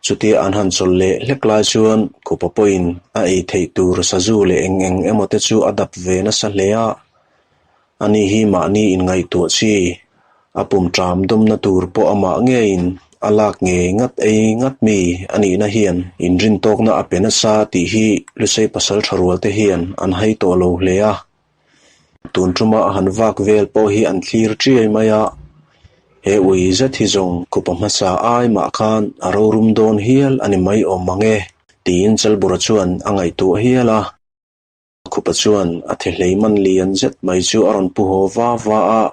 Chutia an han chawlh leh hlek lai chuan Khupa pawhin a ei theih tur sazu leh eng eng emaw te chu a dap ve nasa hle a, ani hi mahni inngaihtuah chi A pum ṭam dawmna tur pawh amah ngeiin a lak ngei ngat ei ngat mi a nihna hian inrintawkna a pe nasa tih hi Lusei pasal ṭha rualte hian an hai tawh lo hle a. Tun ṭuma a han vak vel pawh hi an thlir ṭiai mai a, he ui zet hi zawng khupa hmasa ai mah khan a rorum dawn hial a ni mai awm mang e, tiin Chalbura chuan a ngaihtuah hial a. Khupa chuan a thehlei man lian zet mai chu a rawn pu haw va va a,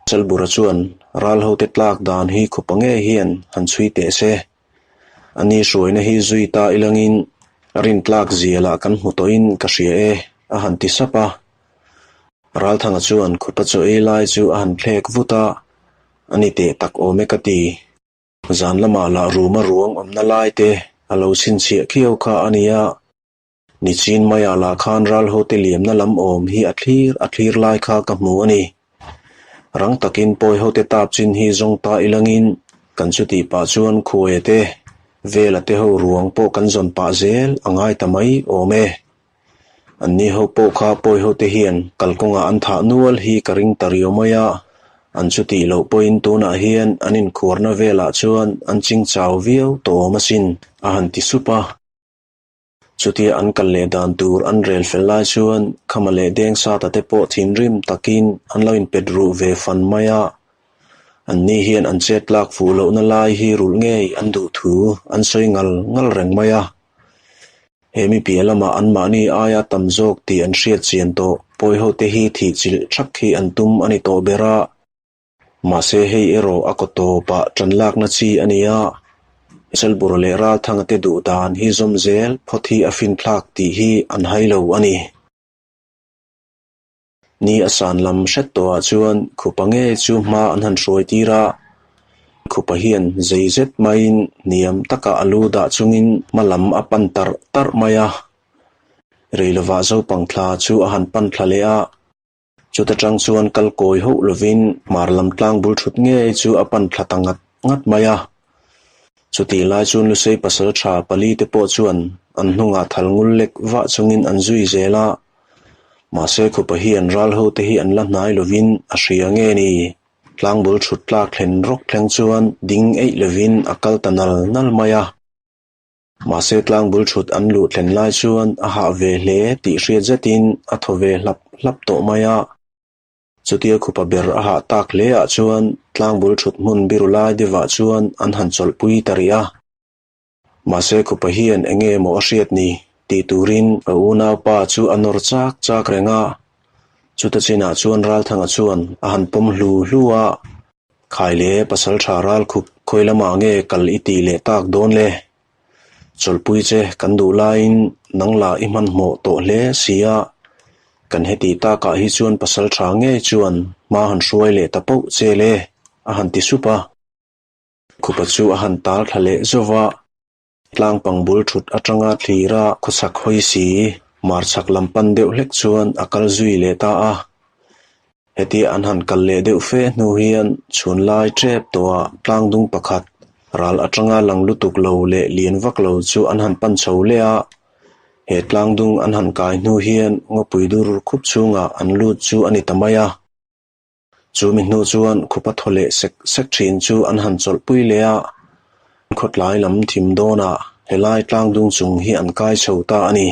Chalbura chuan ral hote tlak dan hi khupa ngei hian han chhui teh se. A ni hruaina hi zui ta ilangin a rintlak zia lah kan hmu tawhin ka hria e, a han ti sap a. Ralthanga chuan khupa chaw ei lai chu a han thlek vut a, A ni teh tak awm e ka ti. Zan lamah lah ruma ruang awmna lai te a lo chhinchhiah khiau kha a nia. Nichin maiah lah khan ral hote liamna lam awm hi a thlir a thlir lai kha ka hmu a ni. Rang takin pawi hote tap chin hi zawng ta ilangin kan chutih pah chuan khuaia te, vela te ho ruang pawh kan zawn pah zel a ngai ta mai awm e. Anni ho pawh kha pawi hote hian kalkawngah an thah nual hi ka ring ta riau mai a, an chutih loh pawhin tunah hian an inkhuarna velah chuan an chingchau viau tawh awm asin a han ti sup a. Chutia an kal leh dan tur an rel fel lai chuan Khama leh Dengsata te pawh thinrim takin an lo inpet ruh ve fan mai a. Anni hian an chet tlak fuh lohna lai hi rulh ngei an duh thu an sawi ngal ngal reng mai a. He mi piah lamah anmahni aia tam zawk tih an hriat chian tawh pawihote hi thih chilh thak hi an tum a ni tawh ber a. Mahse hei erawh a kaw tawpah ṭan lakna chi a ni a, Chelbura leh Ralthanga te duh dan hi zawm zel phawt hi a finthlak tih hi an hai lo a ni. Ni a san lam hret tawhah chuan khupa ngei chu hma an han hruai tir a, khupa hian zei zet maiin hniam taka a lu dah chungin hma lam a pan tarh tarh mai a. Rei lovah Zopang thla chu a han pan thla leh a. Chuta tang chuan kal kawi hauh lovin hmar lam tlang bul thut ngei chu a pan thla ta ngat ngat mai a. Chutih lai chuan Lusei pasal tha pali te pawh chuan an hnungah thal ngul lek vah chungin an zui zel a. Mahse khupa hian ral ho te hi an la hnai lovin a hria nge ni? Tlang bul thut tlak thlen rawk thleng chuan ding eih lovin a kal ta nal nal mai a. Mahse tlang bul thut an luh thlen lai chuan a hah ve hle tih hriat zetin a thaw ve hlap hlap tawh mai a. Chutia khupa ber a hah tak hle ah chuan tlang bul thut hmun biru lai deuhah chuan an han chawlhpui ta rih a. Mahse khupa hian eng nge maw a hriat ni tih turin a unaupa chu a nawr chak chak reng a. Chuta chinah chuan Ralthanga chuan a han pawm hlu hlu a. Khai le, pasal tha ral khup khawi lamah nge kal i tih leh tak dawn le? Chawlhpui che kan duh laiin nang lah i hmanhmawh tawh hle si a, kan heti takah hi chuan pasal tha ngei chuan hma han hruai leh ta pauh che le, a han ti sup a. Khupa chu a han tal thla leh zauh a. Tlangpang bul thut atanga thlira khawchhak hawi si, marchhak lam pan deuh hlek chuan a kal zui leh ta a. Hetia an han kal leh deuh fe hnu hian chhun lai tep tawhah tlangdung pakhat ral atanga lang lutuk lo leh lian vak lo chu an han pan chho leh a. He tlangdung an han kai hnu hian ngawpui dur khup chhungah an lut chu a ni ta mai a. Chu mi hnu chuan khupa thaw leh sek sek thin chu an han chawlhpui leh a, khawtlai lam thim dawnah helai tlangdung chung hi an kai chho ta a ni.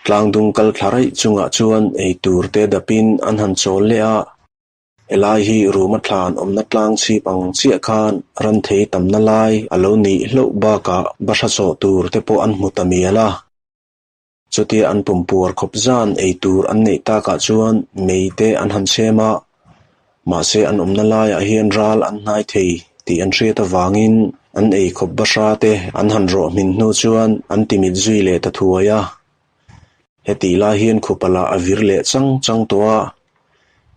Tlangdung kal thla raih chungah chuan eitur te dapin an han chawl leh a, helai hi ruma thlan awmna tlang chhip ang chiah khan ram thei tamna lai a lo nih hlauh bakah bahra chawh tur te pawh an hmu ta mial a. Chutia an pumpuar khawp zan ei tur an neih takah chuan mei te an han chhem a. Mahse an awmna laiah hian ral an hnai thei tih an hriat avangin an ei khawp bahra te an han rawh hmin hnu chuan an timit zui leh ta thuai a. Hetih lai hian khupa lah a vir leh chang chang tawh a.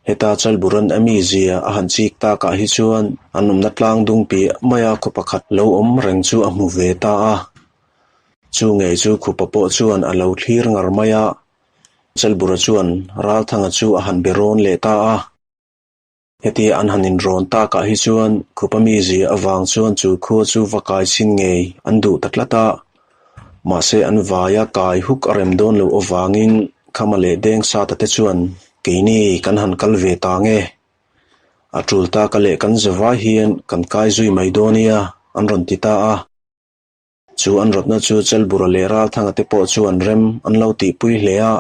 Heta Chalburan a mizia a han chik takah hi chuan an awmna tlang dung piah maia khaw pakhat lo awm reng chu a hmu ve ta a. Chu ngei chu khupa pawh chuan a lo thlir ngar mai a. Chalbura chuan Ralthanga chu a han be rawn leh ta a. Hetia an han inrawn takah hi chuan khupa mizia avang chuan chu khua chu va kai chhin ngei an duh ta tlat a. Mahse an vaia kai huk a rem dawn loh avangin Khama leh Dengsata te chuan keini kan han kal ve ta nge. A tul taka leh kan zavai hian kan kai zui mai dawn nia an rawn ti ta a. Chu an rawtna chu Chelbura leh Ralthanga te pawh chuan rem an lo tihpui hle a,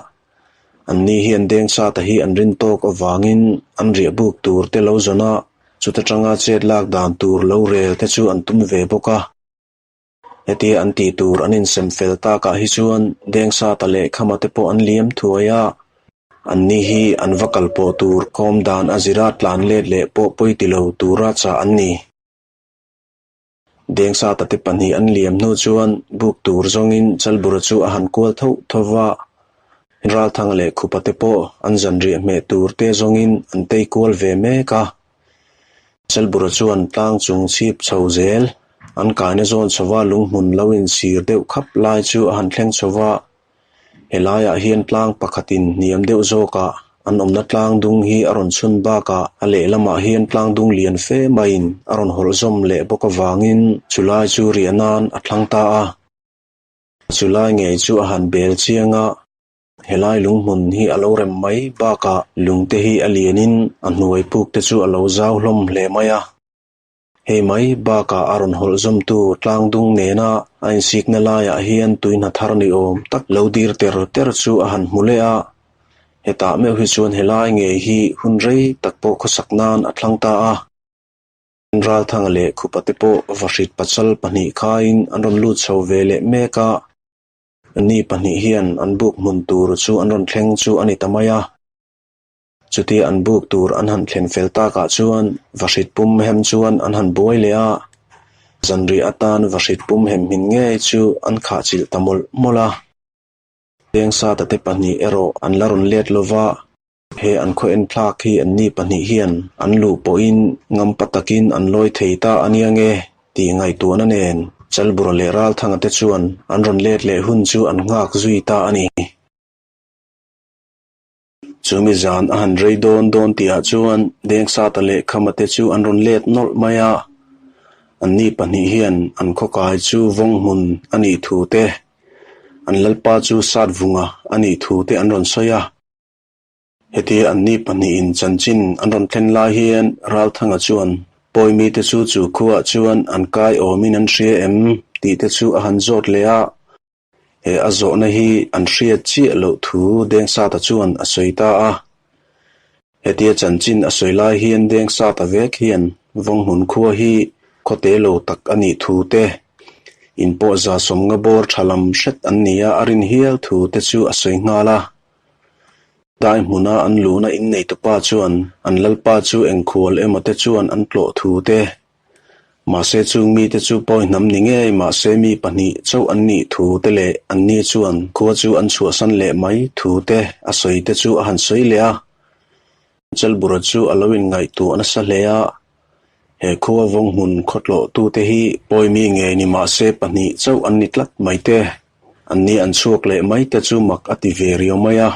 anni hian Dengsata hi an rin tawk avangin an riah buk tur te lo zawn a, chuta tanga chet lak dan tur lo rel te chu an tum ve bawk a. Hetia an tih tur an insem fel takah hi chuan Dengsata leh Khama te pawh an liam thuai a, anni hi an va kal pawh tur kawm dan a zira tlan let leh pawh pawi ti lo tura chah an ni. Dengsata te pahnih an liam hnu chuan buk tur zawngin Chalbura chu a han kual tho tho va. Ralthanga leh Khupa te pawh an zanriah hmeh tur te zawngin an tei kual ve mek a. Chalbura chuan tlang chung chhip chho zel an kaina zawn chhova lunghmun lo insir deuh khap lai chu a han thleng chho va. Helaiah hian tlang pakhatin hniam deuh zawkah an awmna tlang dung hi a rawn chhun bakah a lehlamah hian tlang dung lian fe maiin a rawn hawlh zawm leh bawk avangin chulai chu riah nan a thlang ta a. Chulai ngei chu a han bel chiang a, helai lunghmun hi a lo rem mai bakah lungte hi a lianin a hnuai puk te chu a lo zau hlawm hle mai a. Hei mai bakah a rawn hawlh zawmtu tlang dung nena a insikna laiah hian tui hna thar ni awm tak lo dir ter ter chu a han hmu leh a. Hetah meuh hi chuan helai ngei hi hun rei tak pawh khawsak nan a thlang ta a. Ralthanga leh Khupa te pawh vahrit pachal pahnih khaiin an rawn lut chho ve leh mek a. Ni pahnih hian an buk hmun tur chu an rawn thleng chu a ni ta mai a. Chutia an buk tur an han thlen fel takah chuan vahrit pum hem chuan an han buai leh a, zanriah atan vahrit pum hem hmin ngei chu an khah chilh ta mawlh mawlh a. Dengsata te pahnih erawh an la rawn let lo va, he an khaw en thlak hi anni pahnih hian an luh pawhin ngampa takin an lawi thei ta a nia nge tih ngaihtuahna nen Chalbura leh Ralthanga te chuan an rawn let leh hun chu an nghak zui ta a ni. Chumi zan a han rei dawn dawn tihah chuan Dengsata leh Khama te chu an rawn let nawlh mai a. Anni pahnih hian an khawkai chu vawng hmun a nih thu te, an lalpa chu sat vunga a nih thu te an rawn sawi a. Hetia anni pahnihin chanchin an rawn thlen lai hian Ralthanga chuan Pawimi te chu chu khuaah chuan an kai awmin an hria em tih te chu a han zawt leh a. He a zawhna hi an hriat chiah loh thu Dengsata chuan a sawi ta a. Hetia chanchin a sawi lai hian Dengsata vek hian Vawnghmun khua hi khawte lo tak a nih thu te, in pawh za sawmnga bawr tha lam hret an nia a rin hial thu te chu a sawi nghal a. Dai hmuna an luhna inneitupa chuan an lalpa chu engkhual emaw te chuan an tlawh thu te, Mahse chung mite chu pawi hnam ni ngei mahse mi pahnih chauh an nih thu te leh anni chuan khua chu an chhuahsan leh mai thu te a sawi te chu a han sawi leh a. Chelbura chu a lo inngaihtuah nasa hle a, he khua vawng hmun khawtlawh tute hi pawi mi ngei ni mahse pahnih chauh an ni tlat mai te, anni an chhuak leh mai te chu mak a ti ve riau mai a.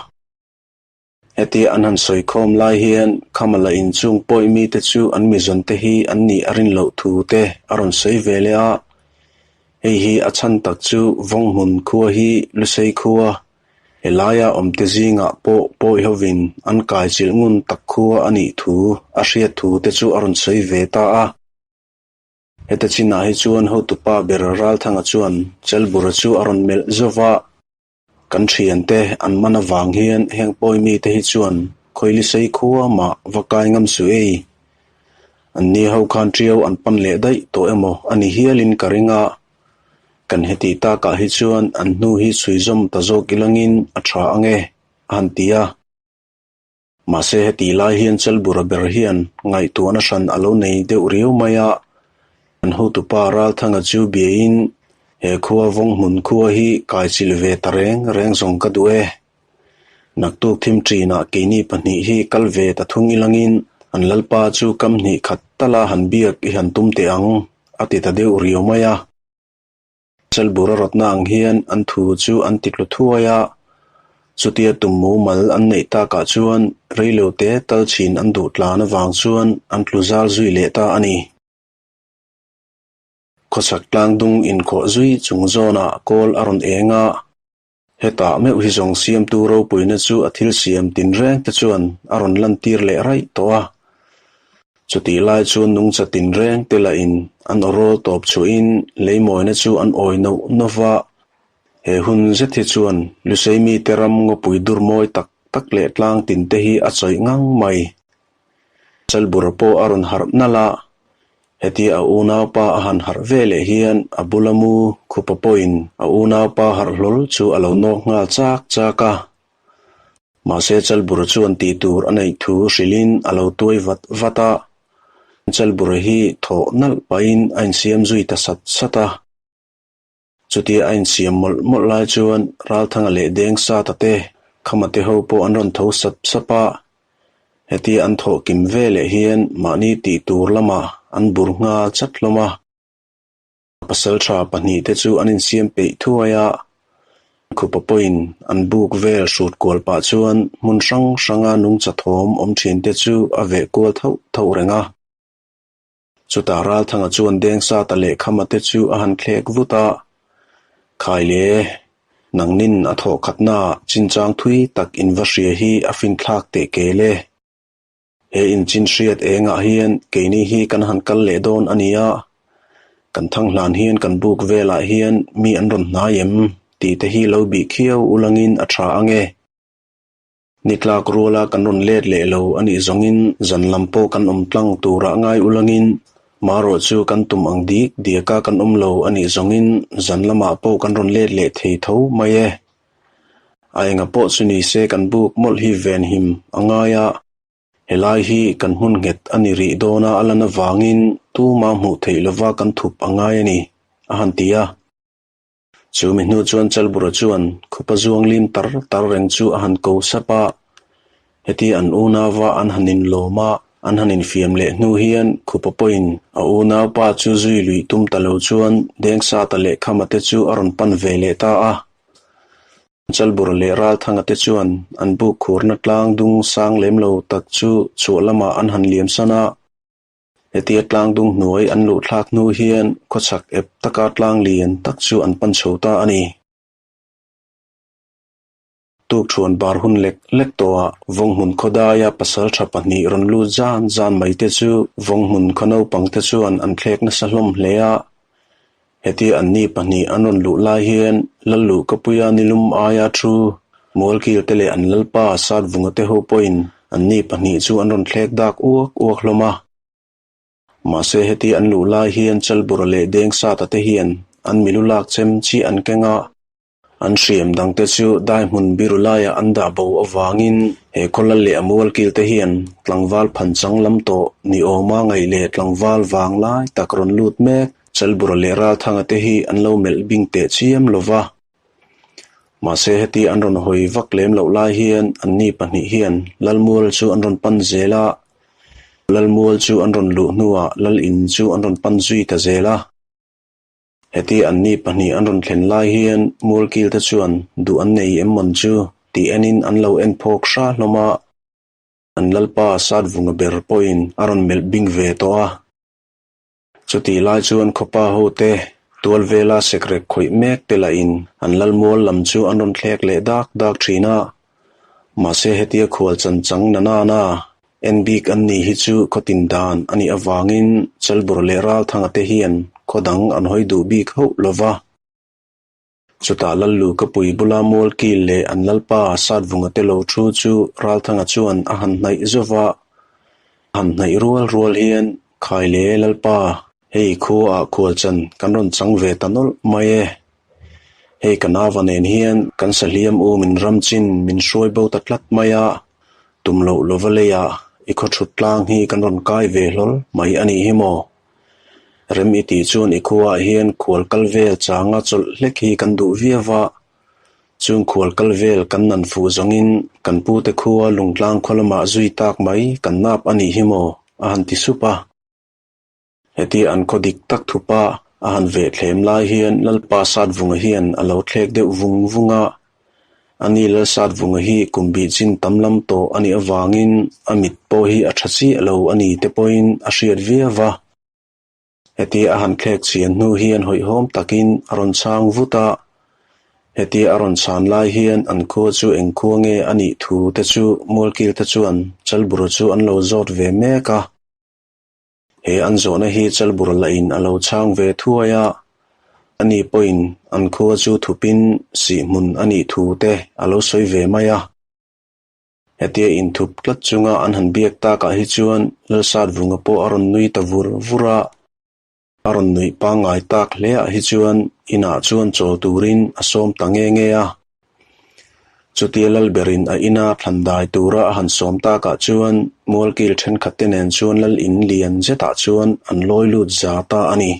Hetia an han sawi khawm lai hian Khamala inchung pawih mite chu an mizawnte hi an nih a rin loh thu te a rawn sawi ve leh a. Hei hi a chhan tak chu Vawnghmun khua hi Lusei khua, helaia awmte zingah pawh pawi hovin an kai chilh ngun tak khua a nih thu a hriat thu te chu a rawn sawi ve ta a. Heta chinah hi chuan hotupa ber Ralthanga chuan Chelbura chu a rawn melh zauh va. Kan thiante an man avang hian heng pawi mite hi chuan Khawihlisei khua mah va kai ngam suh ei. Anni ho khan ṭiau an pan leh daih tawh emaw a ni hialin ka ring a. Kan heti takah hi chuan an hnu hi chhui zawm ta zawk ilangin a ṭha ange, a han ti a. Mahse hetih lai hian Chalbura ber hian ngaihtuahna hran a lo nei deuh riau mai a, an hotupa Ralthanga chu biain he khua Vawnghmun khua hi kaichilh ve ta reng reng zawng ka duh e. Naktuk thim ṭinah keini pahnih hi kal ve ta thung ilangin an lalpa chu kam hnih khat tala han biak i han tum teh ang, a ti ta deuh riau mai a. Chalbura rawtna ang hian an thu chu an ti tlu thuai a, chutia tum mumal an neih takah chuan reilote tal chhin an duh tlan avang chuan an tlu zal zui leh ta a ni. Khawchhak tlangdung inkhawh zui chung zawnah kawl a rawn eng a, Hetah meuh hi zawng siamtu ropuina chu a thil siam tinreng te chuan a rawn lantir leh raih tawh a. Chutih lai chuan nungcha tinreng te lahin an awrawl tawp chhuahin leimawina chu an awi noh noh va. He hun zet hi chuan Lusei mite ram ngawpui dur mawi tak tak leh tlang tin te hi a chawih ngang mai. Chalbura pawh a rawn harh nalh a, Hetia a unaupa a han harh ve leh hian a bula mu khupa pawhin a unaupa harh hlawl chu a lo nawk nghal chak chak a. Mahse Chalbura chuan tih tur a neih thu hrilhin a lo tuai vat vat a. Chalbura hi thawh nalh pahin a insiam zui ta sat sat a. Chutia a insiam mawlh mawlh lai chuan Ralthanga leh Dengsata te, Khamate ho pawh an rawn tho sap sap a. Hetia an thawh kim ve leh hian mahni tih tur lamah an bur nghal chat hlawm a. Pasalṭha pahnihte chu an insiam peih thuai a, khupa pawhin an buk vel hrut kual pah chuan hmun hrang hranga nungcha thawm awm ṭhinte chu a veh kual thauh thauh reng a. Chutah Ralthanga chuan Dengsata leh Khamate chu a han thlek vut a, Khai le, nangnin a thawh khatnaah chinchang thui tak in va hria hi a finthlak teh kel e. He inchin hriat engah hian keini hi kan han kal leh dawn a nia, kan thang hlan hian kan buk velah hian mi an rawn hnai em tih te hi lo bih khiau ulangin a tha ange. Ni tlak ruala kan rawn let leh lo a nih zawngin zan lam pawh kan awm tlang turah ngai ulangin marawh chu kan tum ang dik diaka kan awm lo a nih zawngin zan lamah pawh kan rawn let leh thei tho mai e. A enga pawh chu ni se kan buk mawlh hi venhim a ngai a, helai hi kan hmun nghet a ni rih dawna a lan avangin tuma hmuh theih lova kan thup a ngai a ni, a han ti a. Chu mi hnu chuan Chalbura chuan khupa zuang lim tar tar reng chu a han ko sap a. Heti an unauva an han inlawm a, an han infiam leh hnu hian khupa pawhin a unaupa chu zui luih tum ta lo chuan Dengsata leh Khama te chu a rawn pan ve leh ta a. Chalbura leh Ralthanga te chuan an buk khurna tlang dung sang lem lo tak chu chhuah lamah an han liamsan a. Hetia tlangdung hnuai an luh thlak hnu hian khawchhak ep taka tlang lian tak chu an pan chho ta a ni. Tukthuan bar hun lek lek tawhah Vawnghmun khawdaia pasaltha pahnih rawn lut zan zan mai te chu Vawnghmun khaw naupang te chuan an thlek nasa hlawm hle a. Hetia anni pahnih an rawn luh lai hian Lalluhkapuia nilum aia thu Mualkil te leh an Lalpa Satvunga te ho pawhin anni pahnih chu an rawn thlek dak uak uak hlawm a. Mahse hetia an luh lai hian Chalbura leh Dengsata te hian an milu lak chem chiah an keng a. An hriam dangte chu dai hmun biru laiah an dah bo avangin he khawlal leh a mualkil te hian tlangval phanchang lam tawh ni awma ngaih leh tlangval vang lai tak rawn lut mek Chalbura leh Ralthanga te hi an lo melh bing teh chiam lo va. Mahse heti an rawn hawi vak lem loh lai hian anni pahnih hian Lalmual chu an rawn pan zel a, Lalmual chu an rawn luh hnuah Lal in chu an rawn pan zui ta zel a. Heti anni pahnih an rawn thlen lai hian Mualkil te chuan duh an nei em mawn chu tih enin an lo en phawk hra hlawm a, an Lalpa Satvunga ber pawhin a rawn melh bing ve tawh a. Chutih lai chuan khawpa hote tual vela sekrek khawih mek te lahin an Lalmual lam chu an rawn thlek leh dak dak thin a. Mahse hetia khual chan chang na na na en bik an ni hi chu khaw tin dan a nih avangin Chalbur leh Ralthanga te hian khaw dang an hawi duh bik hauh lo va. Chutah Lallu ka pui bula Mualkil leh an Lalpa Satvunga te lo thu chu Ralthanga chuan a han hnaih zauh va, a han hnaih rual rual hian Khai le Lalpa, hei khuaah khualchan kan rawn chang ve ta nawlh mai e. Hei ka nauva nen hian kan sahliam u min ram chin min hruai bo ta tlat mai a. Tum loh lova leiah i khaw thut tlang hi kan rawn kai ve hlawl mai a nih hi maw? Rem i tih chuan i khuaah hian khual kal vel changa chawlh hlek hi kan duh viau a, chung khual kal vel kan nan fuh zawngin kan pute khua Lungtlang khaw lamah zui tak mai kan nap a nih hi maw? a han ti sup a. Hetia an khaw dik tak thupa a han veh thlem lai hian Lalpa Satvunga hian a lo thlek deuh vung vung a. Ani Lal Satvunga hi kum bih chin tam lam tawh a nih avangin a mit pawh hi a tha chiah lo a ni te pawhin a hriat viau va. Hetia a han thlek chhian hnu hian hawihhawm takin a rawn chhang vut a. Hetia a rawn chhan lai hian an khua chu eng khua nge a nih thu te chu Mualkil te chuan Chalbura chu an lo zawt ve mek a. He an zawhna hi Chalbura lahin a lo chhang ve thuai a, ani pawhin an khua chu thupin sihhmun a nih thu te a lo sawi ve mai a. Hetia inthup tlat chunga an han biak takah hi chuan Lalsatvunga pawh a rawn nui ta vur vur a. A rawn nuih pangngai tak hleah hi chuan inah chuan chawl turin a sawm ta nge nge a. Chutia Lalberin a ina thlan dai tura a han sawm takah chuan Mualkil thenkhatte nen chuan Lal in lian zetah chuan an lawi lut za ta a ni.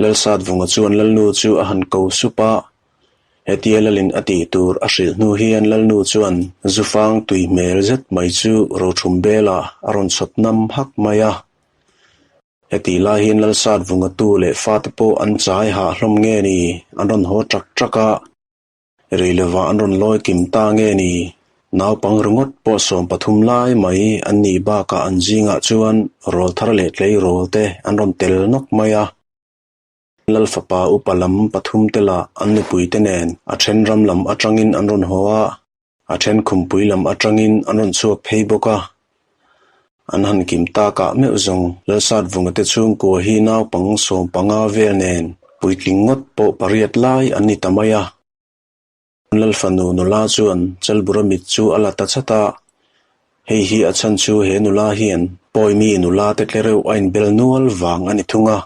Lalsatvunga chuan Lalnu chu a han ko sup a, hetia Lalin a tih tur a hrilh hnu hian Lalnu chuan zufang tui hmel zet mai chu rothum belah a rawn chhawp nam hak mai a. Hetih lai hian Lalsatvunga tu leh fate pawh an chai hah hlawm nge ni, an rawn haw ṭak ṭak a. Rei lovah an rawn lawi kim ta nge ni? Naupang ringawt pawh 13 lai mai an nih bakah an zingah chuan rawl thar leh tleirawl te an rawn tel nawk mai a. Lal fapa upa lam pathum te lah an nupui te nen a then ram lam atangin an rawn haw a, a then khumpui lam atangin an rawn chhuak phei bawk a. An han kim takah meuh zawng Lalsatvunga te chhungkua hi naupang 15 vel nen puitling ngawt pawh pariat lai an ni ta mai a. Lalfanu nula chuan Chalbura mit chu a la ta chat a, hei hi a chhan chu he nula hian Pawimi nula te tlereuh a inbel nual vang a ni thung a.